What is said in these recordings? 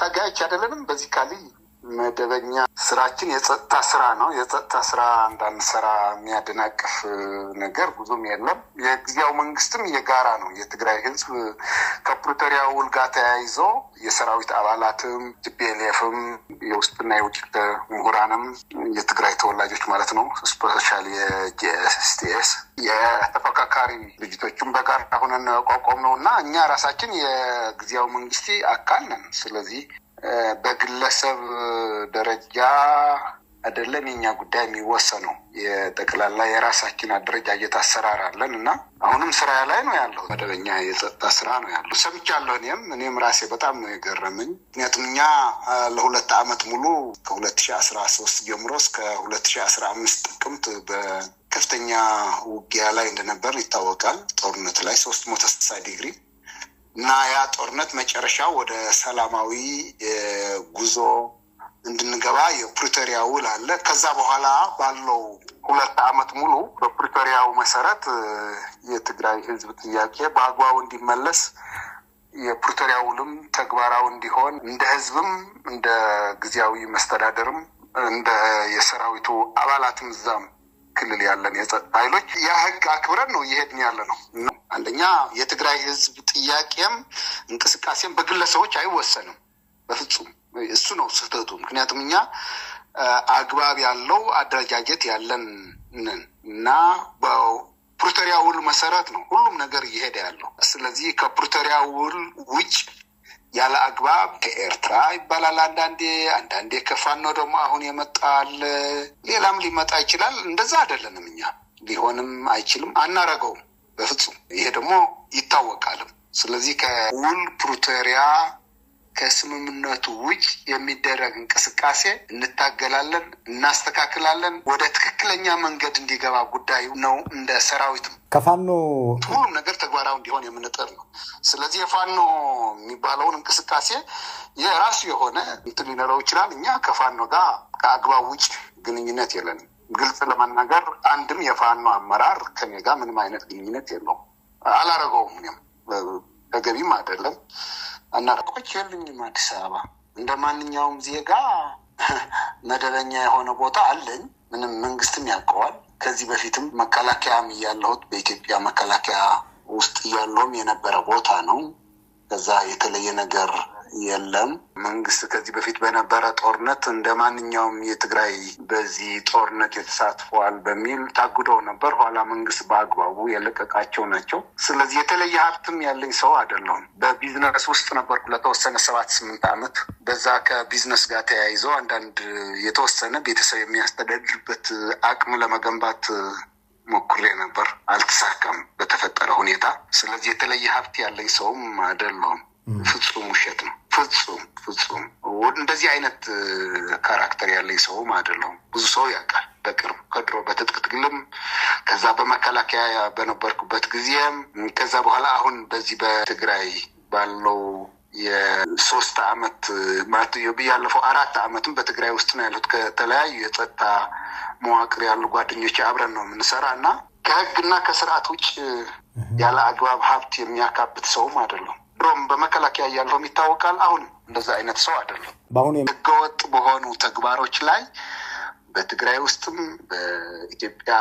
ታጋዮች አይደለንም። Basically መደበኛ ስራችን የጸጥታ ስራ ነው። የጸጥታ ስራ እንዳንሰራ የሚያደናቅፍ ነገር ብዙም የለም። የጊዜያዊ መንግስትም የጋራ ነው። የትግራይ ህዝብ ከፕሪቶሪያ ውል ጋር ተያይዞ የሰራዊት አባላትም TPLF ም የውስጥና የውጭ ምሁራንም የትግራይ ተወላጆች ማለት ነው፣ specially የ GSTS የተፎካካሪ ድርጅቶችም በጋራ ሆነን ያቋቋም ነው እና እኛ ራሳችን የጊዜያዊ መንግስት አካል ነን። ስለዚህ በግለሰብ ደረጃ አይደለም የኛ ጉዳይ የሚወሰነው። የጠቅላላ የራሳችን አደረጃጀት አሰራር አለን እና አሁንም ስራ ላይ ነው ያለው። መደበኛ የጸጥታ ስራ ነው ያለው። ሰምቻለሁ። እኔም ራሴ በጣም ነው የገረመኝ። ምክንያቱም እኛ ለ2 አመት ሙሉ ከ2013 ጀምሮ እስከ 2015 ጥቅምት በከፍተኛ ውጊያ ላይ እንደነበር ይታወቃል። ጦርነት ላይ 360 ዲግሪ እና ያ ጦርነት መጨረሻው ወደ ሰላማዊ ጉዞ እንድንገባ የፕሪቶሪያ ውል አለ። ከዛ በኋላ ባለው 2 አመት ሙሉ በፕሪቶሪያው መሰረት የትግራይ ህዝብ ጥያቄ በአግባቡ እንዲመለስ፣ የፕሪቶሪያ ውልም ተግባራዊ እንዲሆን፣ እንደ ህዝብም እንደ ጊዜያዊ መስተዳደርም እንደ የሰራዊቱ አባላትም እዛም ክልል ያለን የጸጥታ ኃይሎች ያ ህግ አክብረን ነው እየሄድን ያለ ነው። አንደኛ የትግራይ ህዝብ ጥያቄም እንቅስቃሴም በግለሰቦች አይወሰንም በፍጹም። እሱ ነው ስህተቱ። ምክንያቱም እኛ አግባብ ያለው አደረጃጀት ያለን ነን እና በፕሪቶሪያ ውል መሰረት ነው ሁሉም ነገር እየሄደ ያለው። ስለዚህ ከፕሪቶሪያ ውል ውጭ ያለ አግባብ ከኤርትራ ይባላል አንዳንዴ፣ አንዳንዴ ከፋኖ ደግሞ አሁን የመጣል ሌላም ሊመጣ ይችላል። እንደዛ አይደለንም እኛ፣ ሊሆንም አይችልም፣ አናረገውም በፍጹም። ይሄ ደግሞ ይታወቃልም። ስለዚህ ከውል ፕሪቶሪያ ከስምምነቱ ውጭ የሚደረግ እንቅስቃሴ እንታገላለን፣ እናስተካክላለን። ወደ ትክክለኛ መንገድ እንዲገባ ጉዳዩ ነው። እንደ ሰራዊትም ከፋኖ ሁሉም ነገር ተግባራዊ እንዲሆን የምንጥር ነው። ስለዚህ የፋኖ የሚባለውን እንቅስቃሴ የራሱ የሆነ እንትን ሊኖረው ይችላል። እኛ ከፋኖ ጋር ከአግባብ ውጭ ግንኙነት የለንም። ግልጽ ለመናገር አንድም የፋኖ አመራር ከኔ ጋር ምንም አይነት ግንኙነት የለውም። አላረገውም። እኔም ተገቢም አይደለም። አናቆች የሉኝም። አዲስ አበባ እንደ ማንኛውም ዜጋ መደበኛ የሆነ ቦታ አለኝ። ምንም መንግስትም ያውቀዋል። ከዚህ በፊትም መከላከያም እያለሁት በኢትዮጵያ መከላከያ ውስጥ እያለሁም የነበረ ቦታ ነው። ከዛ የተለየ ነገር የለም። መንግስት ከዚህ በፊት በነበረ ጦርነት እንደ ማንኛውም የትግራይ በዚህ ጦርነት የተሳትፈዋል በሚል ታግደው ነበር። ኋላ መንግስት በአግባቡ የለቀቃቸው ናቸው። ስለዚህ የተለየ ሀብትም ያለኝ ሰው አይደለሁም። በቢዝነስ ውስጥ ነበርኩ ለተወሰነ 7-8 ዓመት። በዛ ከቢዝነስ ጋር ተያይዞ አንዳንድ የተወሰነ ቤተሰብ የሚያስተዳድርበት አቅም ለመገንባት ሞክሬ ነበር። አልተሳካም በተፈጠረ ሁኔታ። ስለዚህ የተለየ ሀብት ያለኝ ሰውም አይደለሁም። ፍጹም ውሸት ነው። ፍጹም ፍጹም እንደዚህ አይነት character ያለኝ ሰውም አይደለሁም። ብዙ ሰው ያውቃል። በቅርብ ከድሮ በትጥቅ ትግልም፣ ከዛ በመከላከያ በነበርኩበት ጊዜም፣ ከዛ በኋላ አሁን በዚህ በትግራይ ባለው የ3 አመት ማለት ያለፈው 4 አመትም በትግራይ ውስጥ ነው ያሉት። ከተለያዩ የጸጥታ መዋቅር ያሉ ጓደኞች አብረን ነው የምንሰራ እና ከህግና ከስርዓት ውጭ ያለ አግባብ ሀብት የሚያካብት ሰውም አይደለም። ድሮም በመከላከያ እያለሁም ይታወቃል። አሁንም እንደዛ አይነት ሰው አይደለም። በአሁኑ ህገወጥ በሆኑ ተግባሮች ላይ በትግራይ ውስጥም በኢትዮጵያ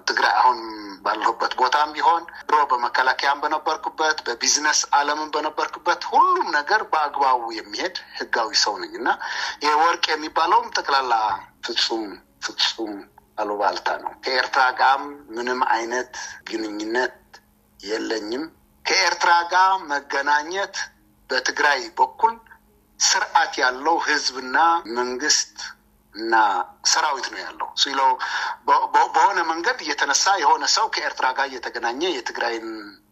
ትግራይ አሁን ባለሁበት ቦታም ቢሆን፣ ድሮ በመከላከያም በነበርኩበት፣ በቢዝነስ ዓለምም በነበርኩበት ሁሉም ነገር በአግባቡ የሚሄድ ህጋዊ ሰው ነኝ እና ይሄ ወርቅ የሚባለውም ጠቅላላ ፍጹም ፍጹም አሉባልታ ነው። ከኤርትራ ጋርም ምንም አይነት ግንኙነት የለኝም። ከኤርትራ ጋር መገናኘት በትግራይ በኩል ስርዓት ያለው ህዝብና መንግስት እና ሰራዊት ነው ያለው። ሲለው በሆነ መንገድ እየተነሳ የሆነ ሰው ከኤርትራ ጋር እየተገናኘ የትግራይን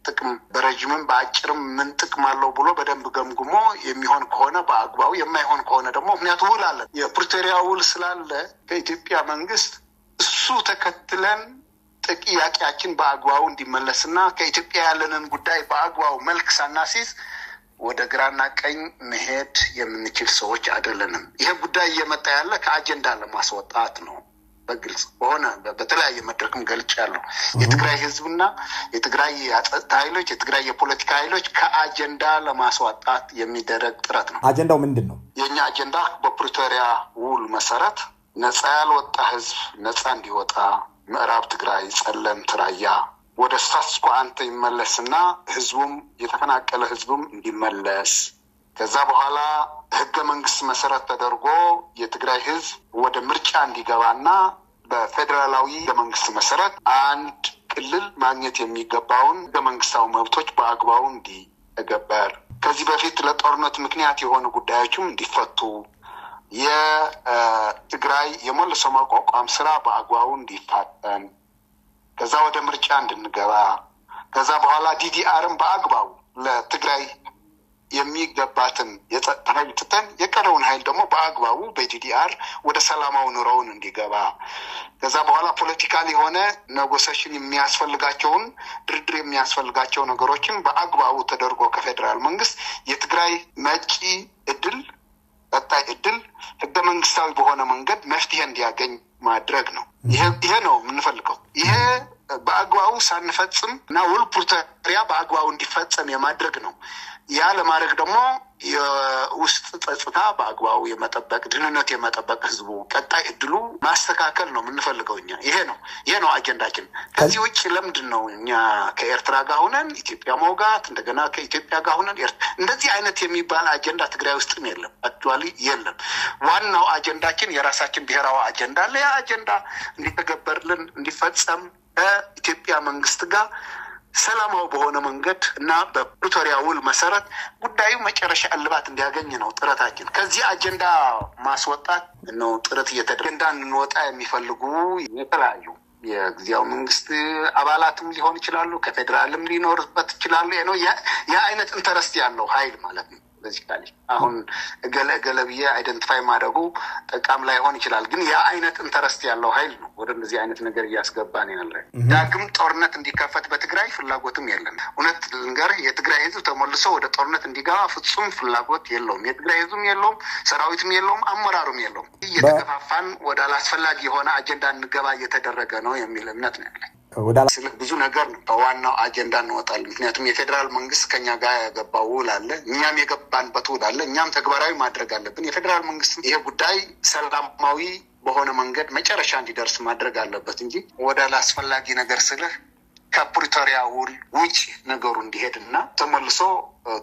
ጥቅም በረጅምም በአጭርም ምን ጥቅም አለው ብሎ በደንብ ገምግሞ የሚሆን ከሆነ በአግባቡ፣ የማይሆን ከሆነ ደግሞ ምክንያቱ ውል አለ። የፕሪቶሪያ ውል ስላለ ከኢትዮጵያ መንግስት እሱ ተከትለን ጥያቄያችን በአግባቡ እንዲመለስና ከኢትዮጵያ ያለንን ጉዳይ በአግባቡ መልክ ሳናሲዝ ወደ ግራና ቀኝ መሄድ የምንችል ሰዎች አይደለንም። ይሄ ጉዳይ እየመጣ ያለ ከአጀንዳ ለማስወጣት ነው። በግልጽ በሆነ በተለያየ መድረክም ገልጫለሁ። የትግራይ ህዝብና የትግራይ የጸጥታ ኃይሎች፣ የትግራይ የፖለቲካ ኃይሎች ከአጀንዳ ለማስወጣት የሚደረግ ጥረት ነው። አጀንዳው ምንድን ነው? የእኛ አጀንዳ በፕሪቶሪያ ውል መሰረት ነፃ ያልወጣ ህዝብ ነፃ እንዲወጣ፣ ምዕራብ ትግራይ፣ ጸለምት፣ ራያ ወደ status quo ante ይመለስና ህዝቡም የተፈናቀለ ህዝቡም እንዲመለስ፣ ከዛ በኋላ ህገ መንግስት መሰረት ተደርጎ የትግራይ ህዝብ ወደ ምርጫ እንዲገባና በፌዴራላዊ ህገ መንግስት መሰረት አንድ ክልል ማግኘት የሚገባውን ህገ መንግስታዊ መብቶች በአግባቡ እንዲተገበር፣ ከዚህ በፊት ለጦርነት ምክንያት የሆኑ ጉዳዮችም እንዲፈቱ፣ የትግራይ የመልሶ ማቋቋም ስራ በአግባቡ እንዲፋጠን፣ ከዛ ወደ ምርጫ እንድንገባ፣ ከዛ በኋላ DDR ም በአግባቡ ለትግራይ የሚገባትን የጸጥታ ኃይል ትተን የቀረውን ኃይል ደግሞ በአግባቡ በ DDR ወደ ሰላማዊ ኑሮውን እንዲገባ፣ ከዛ በኋላ political የሆነ negotiation የሚያስፈልጋቸውን፣ ድርድር የሚያስፈልጋቸው ነገሮችን በአግባቡ ተደርጎ ከፌዴራል መንግስት የትግራይ መጪ እድል፣ ቀጣይ እድል ህገ መንግስታዊ በሆነ መንገድ መፍትሄ እንዲያገኝ ማድረግ ነው። ይሄ ነው የምንፈልገው። ይሄ በአግባቡ ሳንፈጽም እና ውል ፕሪቶሪያ በአግባቡ እንዲፈጸም የማድረግ ነው። ያ ለማድረግ ደግሞ የውስጥ ጸጥታ በአግባቡ የመጠበቅ፣ ደህንነት የመጠበቅ፣ ህዝቡ ቀጣይ እድሉ ማስተካከል ነው የምንፈልገው እኛ። ይሄ ነው አጀንዳችን። ከዚህ ውጭ ለምንድን ነው እኛ ከኤርትራ ጋር ሁነን ኢትዮጵያ መውጋት፣ እንደገና ከኢትዮጵያ ጋር ሁነን እንደዚህ አይነት የሚባል አጀንዳ ትግራይ ውስጥም የለም፣ actually የለም። ዋናው አጀንዳችን የራሳችን ብሔራዊ አጀንዳ አለ። ያ አጀንዳ እንዲተገበርልን፣ እንዲፈጸም ከኢትዮጵያ መንግስት ጋር ሰላማዊ በሆነ መንገድ እና በፕሪቶሪያ ውል መሰረት ጉዳዩ መጨረሻ እልባት እንዲያገኝ ነው ጥረታችን። ከዚህ አጀንዳ ማስወጣት ነው ጥረት እየተደረገ። አጀንዳ እንወጣ የሚፈልጉ የተለያዩ የጊዜያዊ መንግስት አባላትም ሊሆን ይችላሉ፣ ከፌዴራልም ሊኖርበት ይችላሉ። ነው ያ አይነት interest ያለው ሀይል ማለት ነው። Basically አሁን እገሌ እገሌ ብዬ identify ማድረጉ ጠቃም ላይሆን ይችላል። ግን ያ አይነት interest ያለው ሀይል ነው ወደ እንደዚህ አይነት ነገር እያስገባን ያለ። ዳግም ጦርነት እንዲከፈት በትግራይ ፍላጎትም የለም። እውነት ልንገርህ፣ የትግራይ ህዝብ ተመልሶ ወደ ጦርነት እንዲገባ ፍጹም ፍላጎት የለውም። የትግራይ ህዝብም የለውም፣ ሰራዊትም የለውም፣ አመራሩም የለውም። እየተገፋፋን ወደ አላስፈላጊ የሆነ አጀንዳ እንገባ እየተደረገ ነው የሚል እምነት ነው ያለኝ። ብዙ ነገር ነው፣ ከዋናው አጀንዳ እንወጣለን። ምክንያቱም የፌዴራል መንግስት ከኛ ጋር የገባው ውል አለ፣ እኛም የገባንበት ውል አለ። እኛም ተግባራዊ ማድረግ አለብን። የፌዴራል መንግስት ይሄ ጉዳይ ሰላማዊ በሆነ መንገድ መጨረሻ እንዲደርስ ማድረግ አለበት እንጂ ወደ አላስፈላጊ ነገር ስልህ ከፕሪቶሪያ ውል ውጭ ነገሩ እንዲሄድ እና ተመልሶ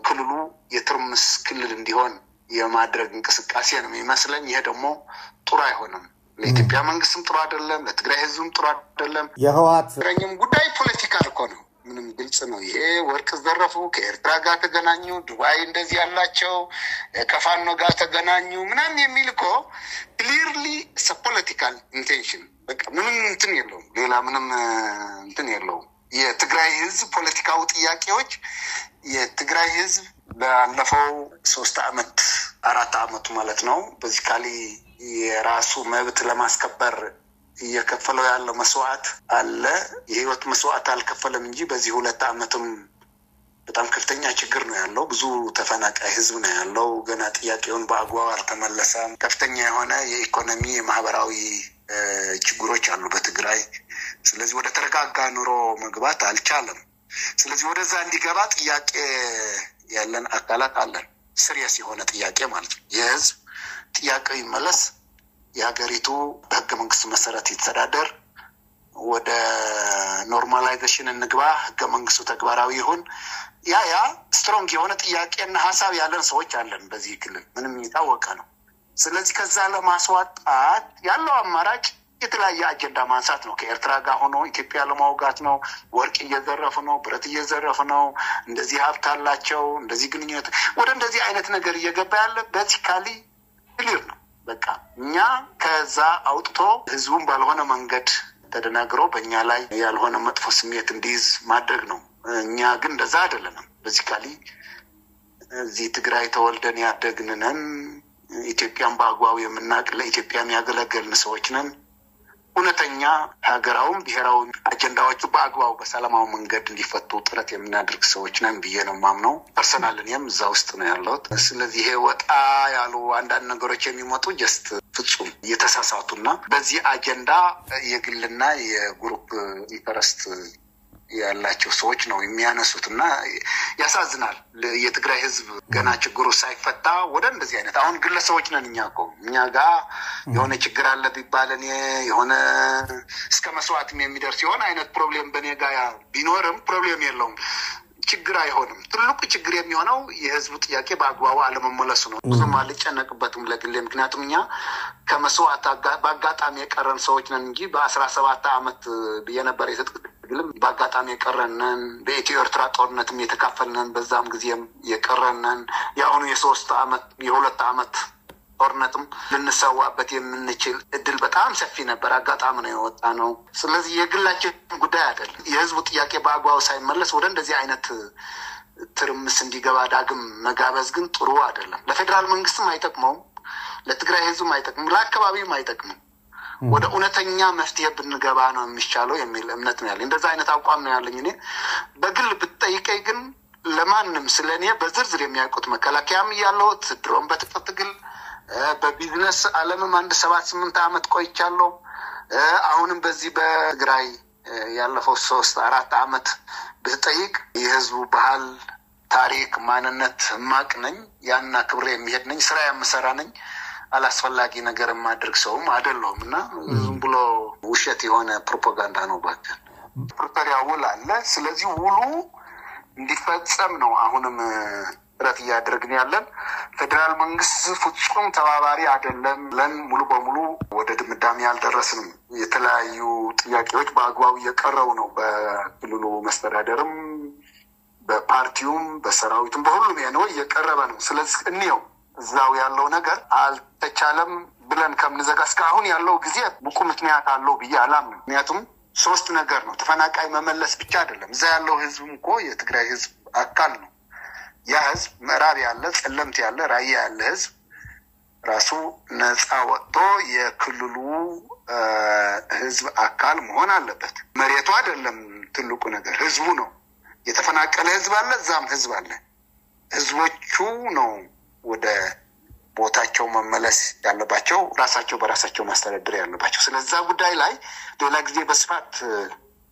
ክልሉ የትርምስ ክልል እንዲሆን የማድረግ እንቅስቃሴ ነው የሚመስለኝ። ይሄ ደግሞ ጥሩ አይሆንም። ለኢትዮጵያ መንግስትም ጥሩ አይደለም፣ ለትግራይ ህዝብም ጥሩ አይደለም። የህወሓት ረኝም ጉዳይ political እኮ ነው። ምንም ግልጽ ነው። ይሄ ወርቅ ዘረፉ፣ ከኤርትራ ጋር ተገናኙ፣ ዱባይ እንደዚህ ያላቸው ከፋኖ ጋር ተገናኙ ምናምን የሚል እኮ clearly political intention፣ በቃ ምንም እንትን የለውም። ሌላ ምንም እንትን የለውም። የትግራይ ህዝብ ፖለቲካዊ ጥያቄዎች፣ የትግራይ ህዝብ ባለፈው 3 አመት፣ 4 አመቱ ማለት ነው፣ basically የራሱ መብት ለማስከበር እየከፈለው ያለው መስዋዕት አለ። የህይወት መስዋዕት አልከፈለም እንጂ በዚህ 2 አመትም በጣም ከፍተኛ ችግር ነው ያለው። ብዙ ተፈናቃይ ህዝብ ነው ያለው። ገና ጥያቄውን በአግባቡ አልተመለሰም። ከፍተኛ የሆነ የኢኮኖሚ፣ የማህበራዊ ችግሮች አሉ በትግራይ። ስለዚህ ወደ ተረጋጋ ኑሮ መግባት አልቻለም። ስለዚህ ወደዛ እንዲገባ ጥያቄ ያለን አካላት አለን። Serious የሆነ ጥያቄ ማለት ነው። የህዝብ ጥያቄው ይመለስ፣ የሀገሪቱ በህገ መንግስት መሰረት ይተዳደር፣ ወደ normalization እንግባ፣ ህገ መንግስቱ ተግባራዊ ይሁን። ያ strong የሆነ ጥያቄና ሀሳብ ያለን ሰዎች አለን በዚህ ክልል፣ ምንም የታወቀ ነው። ስለዚህ ከዛ ለማስወጣት ያለው አማራጭ የተለያየ አጀንዳ ማንሳት ነው። ከኤርትራ ጋር ሆኖ ኢትዮጵያ ለማውጋት ነው። ወርቅ እየዘረፉ ነው፣ ብረት እየዘረፉ ነው፣ እንደዚህ ሀብት አላቸው፣ እንደዚህ ግንኙነት፣ ወደ እንደዚህ አይነት ነገር እየገባ ያለ basically clear ነው። በቃ እኛ ከዛ አውጥቶ ህዝቡን ባልሆነ መንገድ ተደናግሮ በእኛ ላይ ያልሆነ መጥፎ ስሜት እንዲይዝ ማድረግ ነው። እኛ ግን እንደዛ አይደለንም። Basically እዚህ ትግራይ ተወልደን ያደግን ነን። ኢትዮጵያን በአግባቡ የምናውቅ፣ ለኢትዮጵያ ያገለገልን ሰዎች ነን። እውነተኛ ሀገራዊም ብሔራዊ አጀንዳዎቹ በአግባቡ በሰላማዊ መንገድ እንዲፈቱ ጥረት የምናደርግ ሰዎች ነን ብዬ ነው የማምነው። Personal እኔም እዛ ውስጥ ነው ያለሁት። ስለዚህ ይሄ ወጣ ያሉ አንዳንድ ነገሮች የሚመጡ just ፍጹም የተሳሳቱና በዚህ አጀንዳ የግልና የ group interest ያላቸው ሰዎች ነው የሚያነሱት እና ያሳዝናል። የትግራይ ሕዝብ ገና ችግሩ ሳይፈታ ወደ እንደዚህ አይነት አሁን ግለሰቦች ነን እኛ እኮ፣ እኛ ጋ የሆነ ችግር አለ ቢባል እኔ የሆነ እስከ መስዋዕትም የሚደርስ የሆነ አይነት problem በእኔ ጋ ቢኖርም problem የለውም፣ ችግር አይሆንም። ትልቁ ችግር የሚሆነው የህዝቡ ጥያቄ በአግባቡ አለመመለሱ ነው። ብዙም አልጨነቅበትም ለግሌ፣ ምክንያቱም እኛ ከመስዋዕት በአጋጣሚ የቀረን ሰዎች ነን እንጂ በ17 ዓመት የነበረ የትጥቅ ትግልም በአጋጣሚ የቀረነን፣ በኢትዮ ኤርትራ ጦርነትም የተካፈልነን፣ በዛም ጊዜም የቀረነን፣ የአሁኑ የ3 ዓመት የ2 ዓመት ጦርነትም ልንሰዋበት የምንችል እድል በጣም ሰፊ ነበር። አጋጣሚ ነው የወጣ ነው። ስለዚህ የግላችን ጉዳይ አይደለም። የህዝቡ ጥያቄ በአግባቡ ሳይመለስ ወደ እንደዚህ አይነት ትርምስ እንዲገባ ዳግም መጋበዝ ግን ጥሩ አይደለም። ለፌዴራል መንግስትም አይጠቅመውም፣ ለትግራይ ህዝብም አይጠቅምም፣ ለአካባቢውም አይጠቅምም። ወደ እውነተኛ መፍትሄ ብንገባ ነው የሚሻለው የሚል እምነት ነው ያለኝ። እንደዛ አይነት አቋም ነው ያለኝ። እኔ በግል ብትጠይቀኝ ግን ለማንም ስለ እኔ በዝርዝር የሚያውቁት መከላከያም እያለሁት፣ ድሮም በትጥቅ ትግል፣ በቢዝነስ ዓለምም አንድ 7-8 ዓመት ቆይቻለሁ። አሁንም በዚህ በትግራይ ያለፈው 3-4 ዓመት ብትጠይቅ የህዝቡ ባህል፣ ታሪክ፣ ማንነት ማቅ ነኝ። ያን አክብሬ የሚሄድ ነኝ። ስራ የምሰራ ነኝ። አላስፈላጊ ነገር የማደርግ ሰውም አይደለሁም እና ዝም ብሎ ውሸት የሆነ ፕሮፓጋንዳ ነው። እባክህ፣ ፕሪቶሪያ ውል አለ። ስለዚህ ውሉ እንዲፈጸም ነው አሁንም ጥረት እያደረግን ያለን። ፌዴራል መንግስት ፍጹም ተባባሪ አይደለም ብለን ሙሉ በሙሉ ወደ ድምዳሜ አልደረስንም። የተለያዩ ጥያቄዎች በአግባቡ እየቀረቡ ነው። በክልሉ መስተዳደርም፣ በፓርቲውም፣ በሰራዊቱም፣ በሁሉም ነው እየቀረበ ነው። ስለዚህ እንየው፣ እዛው ያለው ነገር አልተቻለም ብለን ከምንዘጋ እስካሁን ያለው ጊዜ ብቁ ምክንያት አለው ብዬ አላምንም። ምክንያቱም ሶስት ነገር ነው። ተፈናቃይ መመለስ ብቻ አይደለም። እዛ ያለው ህዝብም እኮ የትግራይ ህዝብ አካል ነው። ያ ህዝብ ምዕራብ ያለ፣ ጸለምት ያለ፣ ራያ ያለ ህዝብ ራሱ ነፃ ወጥቶ የክልሉ ህዝብ አካል መሆን አለበት። መሬቱ አይደለም ትልቁ ነገር፣ ህዝቡ ነው። የተፈናቀለ ህዝብ አለ፣ እዛም ህዝብ አለ። ህዝቦቹ ነው ወደ ቦታቸው መመለስ ያለባቸው፣ ራሳቸው በራሳቸው ማስተዳደር ያለባቸው። ስለዛ ጉዳይ ላይ ሌላ ጊዜ በስፋት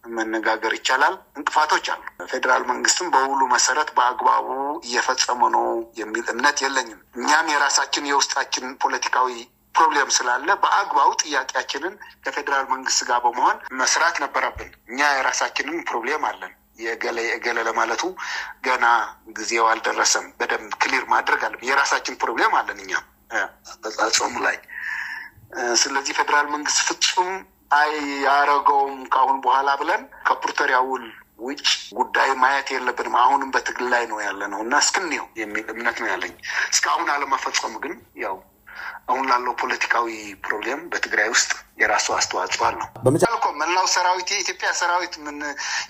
መነጋገር ይቻላል። እንቅፋቶች አሉ። ፌዴራል መንግስትም በውሉ መሰረት በአግባቡ እየፈጸመ ነው የሚል እምነት የለኝም። እኛም የራሳችን የውስጣችን ፖለቲካዊ problem ስላለ በአግባቡ ጥያቄያችንን ከፌዴራል መንግስት ጋር በመሆን መስራት ነበረብን። እኛ የራሳችንን problem አለን። የእገሌ የእገሌ ለማለቱ ገና ጊዜው አልደረሰም። በደንብ clear ማድረግ አለብን። የራሳችን problem አለን እኛም አፈጻጸሙ ላይ። ስለዚህ ፌዴራል መንግስት ፍጹም አያረገውም ከአሁን በኋላ ብለን ከፕሪቶሪያ ውል ውጭ ጉዳይ ማየት የለብንም። አሁንም በትግል ላይ ነው ያለ ነው እና እስክንየው የሚል እምነት ነው ያለኝ። እስካሁን አለመፈጸሙ ግን ያው አሁን ላለው ፖለቲካዊ problem በትግራይ ውስጥ የራሱ አስተዋጽኦ አለው። እኮ መላው ሰራዊት፣ የኢትዮጵያ ሰራዊት፣ ምን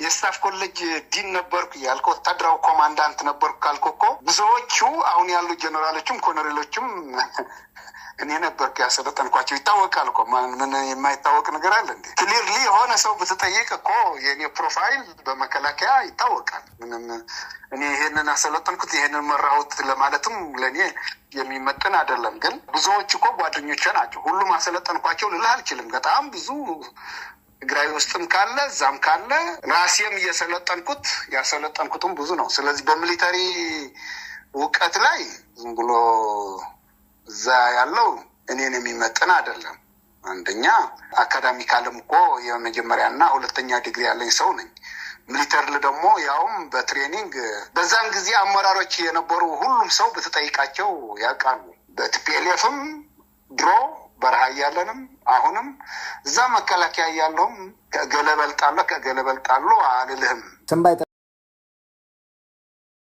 የ staff college dean ነበርኩ ያልከ፣ ወታደራዊ commandant ነበርኩ ካልኩ እኮ ብዙዎቹ አሁን ያሉ ጀኔራሎችም ኮሎኔሎችም እኔ ነበርኩ ያሰለጠንኳቸው። ይታወቃል እኮ፣ ምን የማይታወቅ ነገር አለ እንዴ? Clearly የሆነ ሰው ብትጠይቅ እኮ የእኔ profile በመከላከያ ይታወቃል። ምንም እኔ ይሄንን አሰለጠንኩት፣ ይሄንን መራሁት ለማለትም ለእኔ የሚመጥን አይደለም። ግን ብዙዎች እኮ ጓደኞቼ ናቸው። ሁሉም አሰለጠንኳቸው ልልህ አልችልም። በጣም ብዙ ትግራይ ውስጥም ካለ እዛም ካለ ራሴም እየሰለጠንኩት ያሰለጠንኩትም ብዙ ነው። ስለዚህ በ military እውቀት ላይ ዝም ብሎ እዛ ያለው እኔን የሚመጥን አይደለም። አንደኛ academical ም እኮ የመጀመሪያና ሁለተኛ ዲግሪ ያለኝ ሰው ነኝ። Military ደግሞ ያውም በ training በዛን ጊዜ አመራሮች የነበሩ ሁሉም ሰው ብትጠይቃቸው ያውቃሉ። በ TPLF ም ድሮ በረሃ እያለንም፣ አሁንም እዛ መከላከያ እያለሁም ከእገሌ እበልጣለሁ ከእገሌ እበልጣለሁ አልልህም።